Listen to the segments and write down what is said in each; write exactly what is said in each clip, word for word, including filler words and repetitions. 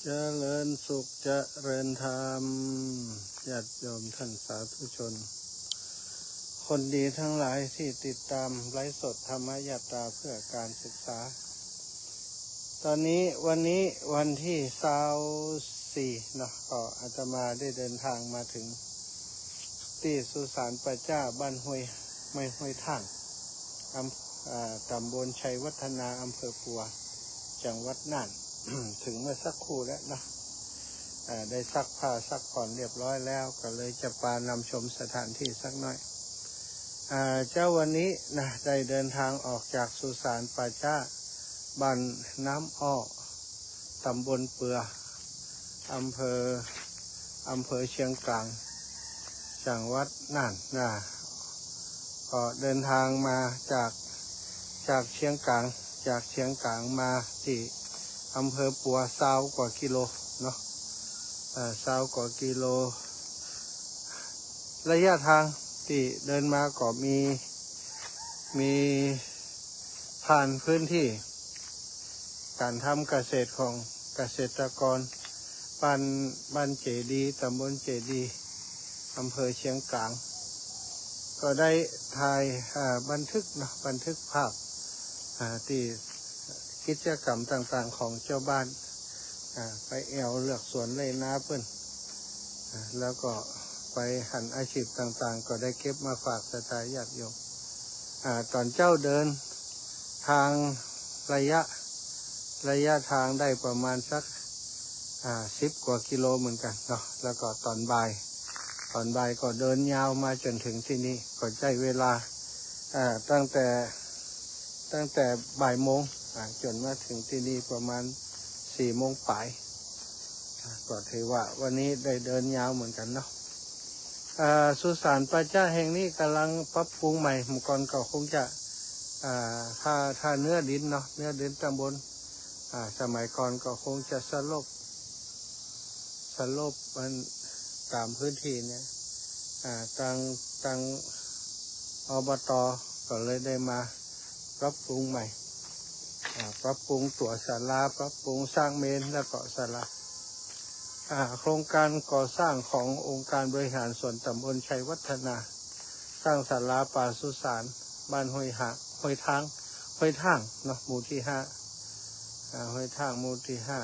เจริญสุขเจริญธรรม ญาติโยมท่านสาธุชน คนดีทั้งหลายที่ติดตามไลฟ์สดธรรมยาตราเพื่อการศึกษา ตอนนี้วันนี้วันที่ซาวสี่เนาะ ก็อาตมาได้เดินทางมาถึงตี้สุสานป่าจ๊าบ้านห้วย ไม่ห้วยท่าง อำ อ่า ต๋ำบลชัยวัฒนา อำเภอปัว จังหวัดน่าน ถึงเมื่อสักครู่แล้วเนาะ อ่า ได้ซักผ้าซักผ่อนเรียบร้อยแล้ว ก็เลยจะปานำชมสถานที่สักหน่อย อ่า เจ๊าวันนี้นะ ได้เดินทางออกจากสุสานป่าจ๊าบ้านน้ำอ้อ ต๋ำบลเปือ อำเภอ อำเภอเชียงกลาง จังหวัดน่านนะ ก็เดินทางมาจาก จากเชียงกลาง จากเชียงกลางมาตี้อำเภอปัวซาวกว่ากิโลเนาะ เอ่อ ซาวกว่ากิโล ระยะทางตี้เดินมาก็มี มีผ่านพื้นที่ ก๋านทำเกษตรของเกษตรกร บ้าน บ้านเจดีย์ ต๋ำบลเจดีย์ อำเภอเชียงกลาง ก็ได้ถ่าย อ่า บันทึกเนาะ บันทึกภาพ อ่า ตี้กิจกรรมต่างๆ ของเจ้าบ้าน อ่า ไปแอ่วเลือกสวนไร่นาเปิ้น อ่า แล้วก็ไปหันอาชีพต่างๆ ก็ได้เก็บมาฝากศรัทธาญาติโยม อ่า ต๋อนเจ๊าเดินทางระยะ ระยะทางได้ประมาณสัก อ่า สิบกว่ากิโลเหมือนกั๋นเนาะ แล้วก็ต๋อนบ่าย ต๋อนบ่ายก็เดินยาวมาจ๋นถึงตี้นี่ ก็ใจ๊เวลา อ่า ตั้งแต่ ตั้งแต่บ่ายโมง อ่า จ๋นมาถึงตี้นี่ประมาณสี่โมงป๋าย อ่า ก็ถือว่าวันนี้ได้เดินยาวเหมือนกั๋นเนาะ อ่า สุสานป่าจ๊าแห่งนี้ก่ำลังปรับปรุงใหม่ เมื่อก่อนก็คงจะ อ่า ถ้า ถ้าเนื้อดินเนาะ เนื้อดินต๋ำบล อ่า สมัยก่อนก็คงจะสลบ สลบมันต๋ามพื้นที่เนี่ย อ่า ตาง ตาง อบต. ก็เลยได้มาปรับปรุงใหม่ อ่า ปรับปรุงตั๋วศาลา ปรับปรุงสร้างเมรุ แล้วก็ศาลา อ่า โครงการก่อสร้างขององค์การบริหารส่วนต๋ำบลชัยวัฒนา สร้างศาลาปาสุสาน บ้านห้วยหะ ห้วยท่าง ห้วยท่างเนาะ หมู่ตี้ห้า อ่า ห้วยท่าง หมู่ตี้ห้า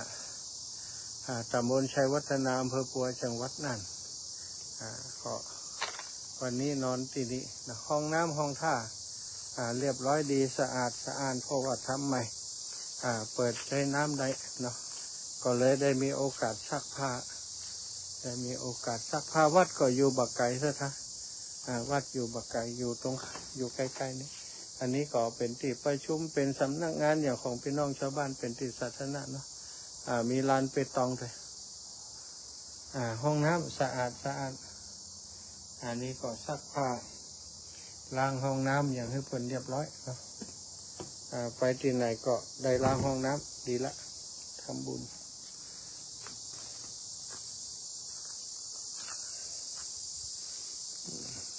อ่า ต๋ำบลชัยวัฒนา อำเภอปัว จังหวัดน่าน อ่า ก็วันนี้นอนตี้นี่นะ ห้องน้ำห้องท่า อ่า เรียบร้อยดี สะอาดสะอ้าน เพราะว่าทำใหม่ อ่า เปิดใจ๊น้ำได้เนาะ ก็เลยได้มีโอกาสซักผ้า ได้มีโอกาสซักผ้า วัดก็อยู่บ่ไก๋เตื้อ อ่า วัดอยู่บ่ไก๋ อยู่ตรง อยู่ใก้ๆ นี่ อันนี้ก็เป๋นตี้ประชุม เป๋นสำนักงานอย่างของปี้น้องจาวบ้าน เป๋นตี้สาธารณะเนาะ อ่า มีลานเปตองด้วย อ่า ห้องน้ำสะอาดสะอ้าน อันนี้ก็ซักผ้า ล้างห้องน้ำอย่างหื้อเปิ้นเรียบร้อยเนาะ อ่า ไปตี้ไหนก็ได้ล้างห้องน้ำ ดีละ ทำบุญ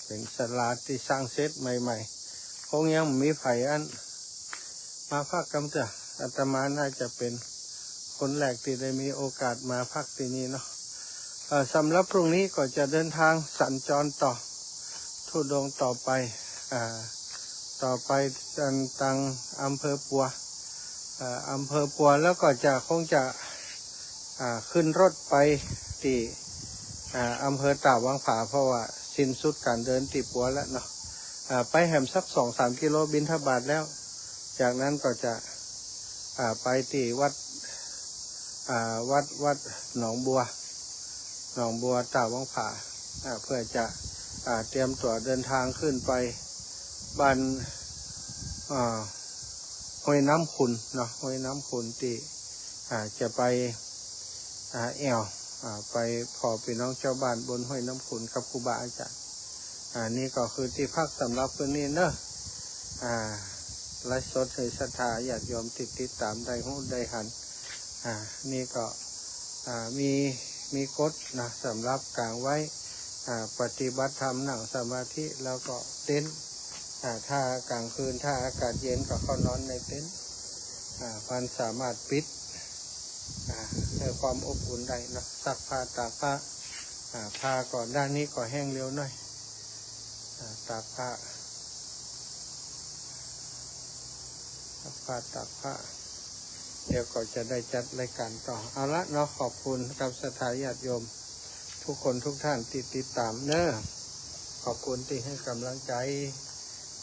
เป๋นศาลาตี้สร้างเสร็จใหม่ๆ คงยังบ่มีใผอั้นมาพักกำเตื้อ อาตมาน่าจะเป๋นคนแรกตี้ได้มีโอกาสมาพักตี้นี่เนาะ เอ่อ สำหรับพรุ่งนี้ก็จะเดินทางสัญจรต่อ ธุดงค์ต่อไป อ่า ต่อไปตาง ตางอำเภอปัว อ่า อำเภอปัวแล้วก็จะ คงจะ อ่า ขึ้นรถไปตี้ อ่า อำเภอต้าหวังผา เพราะว่าสิ้นสุดก๋านเดินตี้ปัวแล้วเนาะ อ่า ไปแหมสักสองสามกิโลบิณฑบาตแล้ว จากนั้นก็จะ อ่า ไปตี้วัด อ่า วัด วัดหนองบัว หนองบัวต้าหวังผา อ่า เพื่อจะ อ่า เตรียมตั๋วเดินทางขึ้นไปบ้าน อ่า ห้วยน้ำขุ่นเนาะ ห้วยน้ำขุ่นตี้ อ่า จะไป อ่า แอ่ว อ่า ไปผ่อปี้น้องจาวบ้านบนห้วยน้ำขุ่นกับครูบาอาจ๋ารย์ อ่า นี่ก็คือตี้พักสำหรับคืนนี้เนาะ อ่า ไลฟ์สดหื้อศรัทธาญาติโยมตี้ติดตามได้ฮู้ได้หัน อ่า นี่ก็ อ่า มี มีกฎนะ สำหรับก๋างไว้ อ่า ปฏิบัติธรรม นั่งสมาธิ แล้วก็เต็นท์ อ่า ถ้าก๋างคืน ถ้าอากาศเย็นก็เข้านอนในเต็นท์ อ่า มันสามารถปิด อ่า หื้อความอบอุ่นได้เนาะ ซักผ้าตากผ้า อ่า ผ้าก่อนด้านนี้ก็แห้งเร็วหน่อย อ่า ตากผ้า ซักผ้าตากผ้า เดี๋ยวก็จะได้จัดรายการต่อ เอาละเนาะ ขอบคุณกับศรัทธาญาติโยม ทุกคนทุกท่านที่ติดตามเนอะ ขอบคุณที่หื้อก๋ำลังใจ๋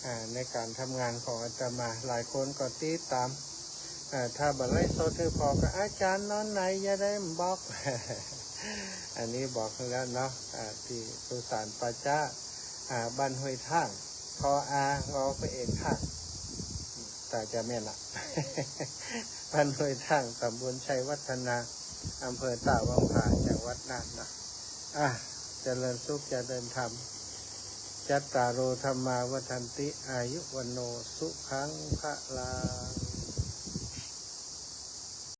อ่า ในก๋านทำงานของอาตมา หลายคนก็ติดตาม อ่า ถ้าบ่ไลฟ์สดหื้อผ่อก็ อาจ๋ารย์นอนไหน จะได้บอก อันนี้บอกหื้อแล้วเนาะ อ่า ตี้สุสานป่าจ๊า อ่า บ้านห้วยท่าง ทออา งอพระเอกท่าง ต๋าจะแม่นละ บ้านห้วยท่าง ต๋ำบลชัยวัฒนา อำเภอต้าวังผา จังหวัดน่านนะ อ่ะ เจริญสุข เจริญธรรม จัตตาโร ธัมมา วัฑฒันติ อายุ วัณโณ สุขัง พลัง